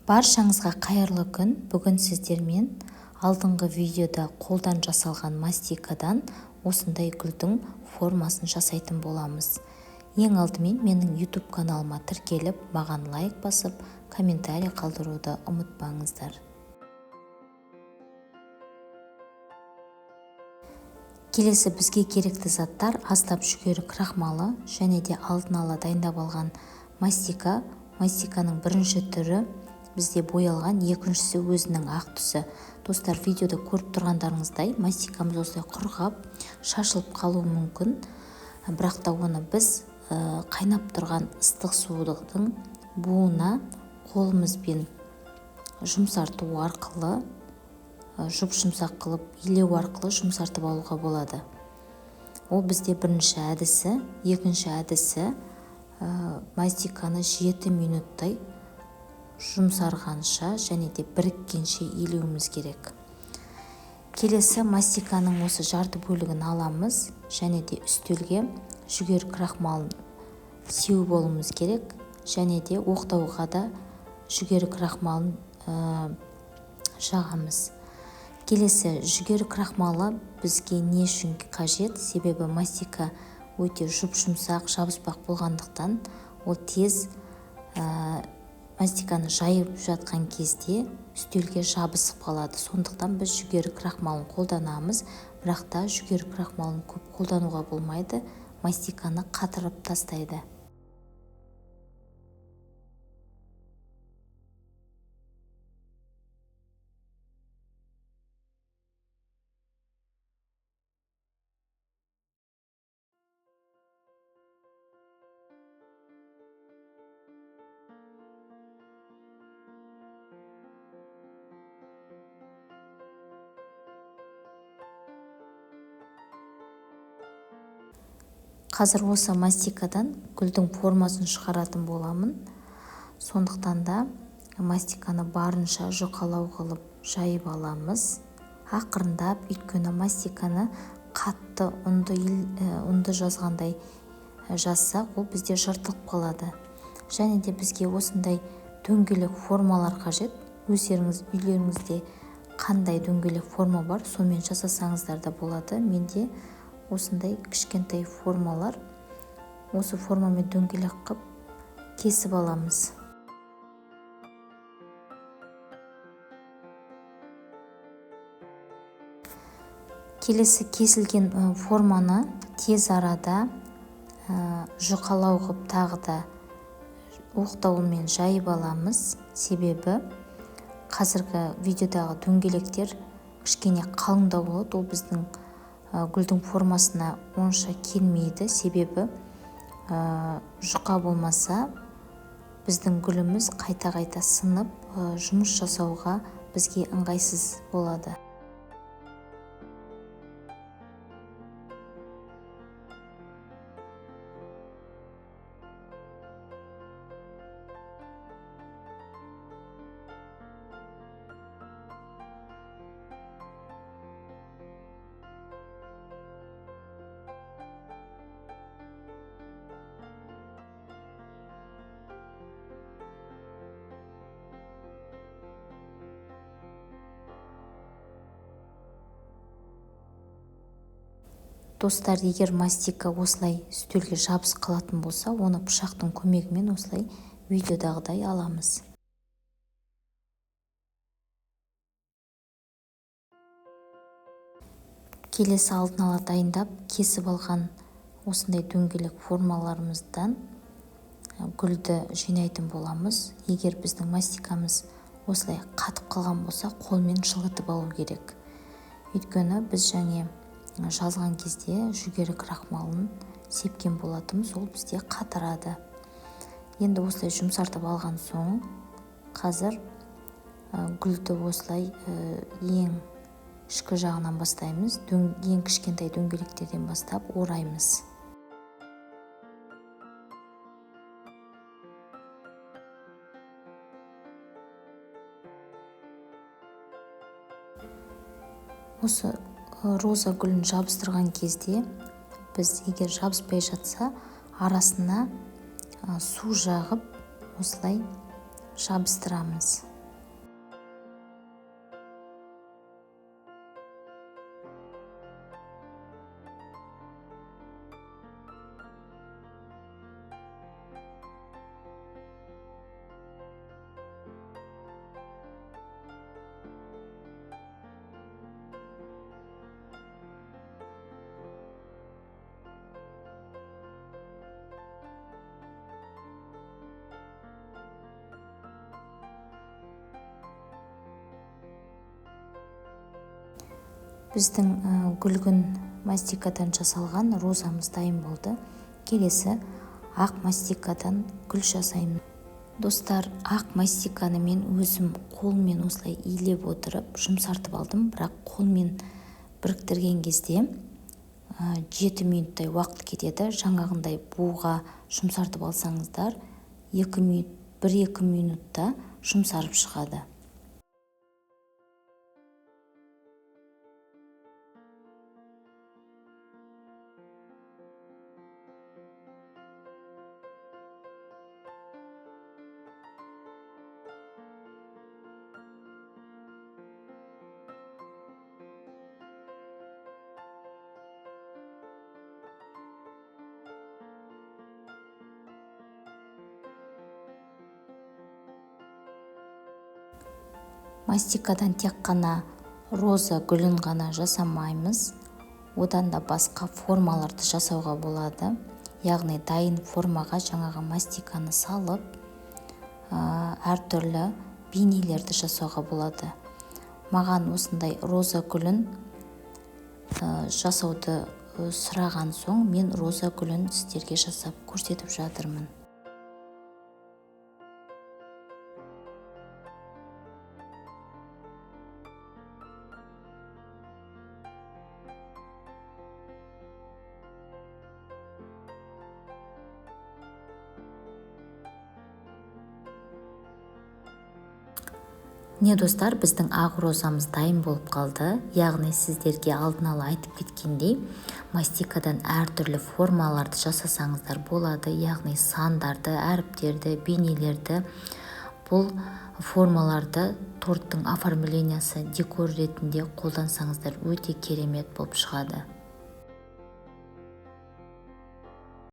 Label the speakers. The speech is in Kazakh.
Speaker 1: Баршаңызға қайырлы күн. Бүгін сіздермен алдыңғы видеода қолдан жасалған мастикадан осындай гүлдің формасын жасайтын боламыз. Ең алдымен менің YouTube каналыма тіркеліп, маған лайк басып, комментарий қалдыруды ұмытпаңыздар. Келесі бізге керекті заттар: аздап жүгері крахмалы және де алдын ала дайындап алған мастика. Мастиканың бірінші түрі бізде боялған, екіншісі өзінің ақ түсі. Достар, видеода көріп тұрғандарыңыздай, мастикамыз осылай құрғап, шашылып қалуы мүмкін. Бірақ та оны біз қайнап тұрған ыстық судың буына қолымызбен жұмсарту арқылы, жұп-жұмсақ қылып илеу арқылы жұмсартып алуға болады. Ол бізде бірінші әдісі. Екінші әдісі, мастиканы 7 минуттай жұмсарғанша және де біріккенше илеуіміз керек. Келесі мастиканың осы жарты бөлігін аламыз және де үстелге жүгері крахмалын сеуіп алуымыз керек және де оқтауға да жүгері крахмалын жағамыз. Келесі жүгері крахмалы бізге не үшін қажет? Себебі мастика өте жұп-жұмсақ, жабыспақ болғандықтан ол тез мастиканы жайып жатқан кезде үстелге жабысып қалады. Сондықтан біз жүгері крахмалын қолданамыз, бірақ та жүгері крахмалын көп қолдануға болмайды, мастиканы қатырып тастайды. Қазір осы мастикадан гүлдің формасын шығаратын боламын. Сондықтан да мастиканы барынша жұқалау қылып жайып аламыз. Ақырындап, өйткені мастиканы қатты ұнды жазғандай жазсақ, ол бізде жыртылып қалады. Және де бізге осындай дөңгелек формалар қажет. Өздеріңіз үйлеріңізде қандай дөңгелек форма бар, сонымен жасасаңыздар да болады. Менде осындай кішкентай формалар. Осы формамен дөңгелек қып кесіп аламыз. Келесі кесілген форманы тез арада жұқалау қып тағы да оқтаумен жайып аламыз. Себебі қазіргі видеодағы дөңгелектер кішкене қалыңдау болады, ол біздің гүлдің формасына онша келмейді. Себебі жұқа болмаса біздің гүліміз қайта-қайта сынып, жұмыс жасауға бізге ыңғайсыз болады. Достар, егер мастика осылай үстелге жабысып қалатын болса, оны пышақтың көмегімен осылай видеодағыдай аламыз. Келесі алдын ала дайындап, кесіп алған осындай дөңгелек формаларымыздан гүлді жинайтын боламыз. Егер біздің мастикамыз осылай қатып қалған болса, қолмен жылытып алу керек. Өйткені біз және жазған кезде жүгері крахмалын сепкен болатынбыз, ол бізде қатырады. Енді осылай жұмсартып алған соң, қазір гүлді осылай ең ішкі жағынан бастаймыз, ең кішкентай дөңгелектерден бастап ораймыз. Осы роза гүлін жабыстырған кезде біз егер жабыспай жатса, арасына су жағып осылай жабыстырамыз. Біздің күлгін мастикадан жасалған розамыз дайын болды. Келесі ақ мастикадан гүл жасаймын. Достар, ақ мастиканы мен өзім қолмен осылай илеп отырып жұмсартып алдым, бірақ қолмен біріктірген кезде 7 минуттай уақыт кетеді. Жаңағындай буға жұмсартып алсаңыздар, 2 минут, 1-2 минутта жұмсарып шығады. Мастикадан тек қана роза гүлін ғана жасамаймыз, одан да басқа формаларды жасауға болады. Яғни дайын формаға жаңағы мастиканы салып, әртүрлі бейнелерді жасауға болады. Маған осындай роза гүлін жасауды сұраған соң, мен роза гүлін сіздерге жасап көрсетіп жатырмын. Не достар, біздің ақ розамыз дайын болып қалды. Яғни сіздерге алдын ала айтып кеткендей, мастикадан әртүрлі формаларды жасасаңыздар болады. Яғни сандарды, әріптерді, бейнелерді, бұл формаларды торттың оформлениясы, декор ретінде қолдансаңыздар өте керемет болып шығады.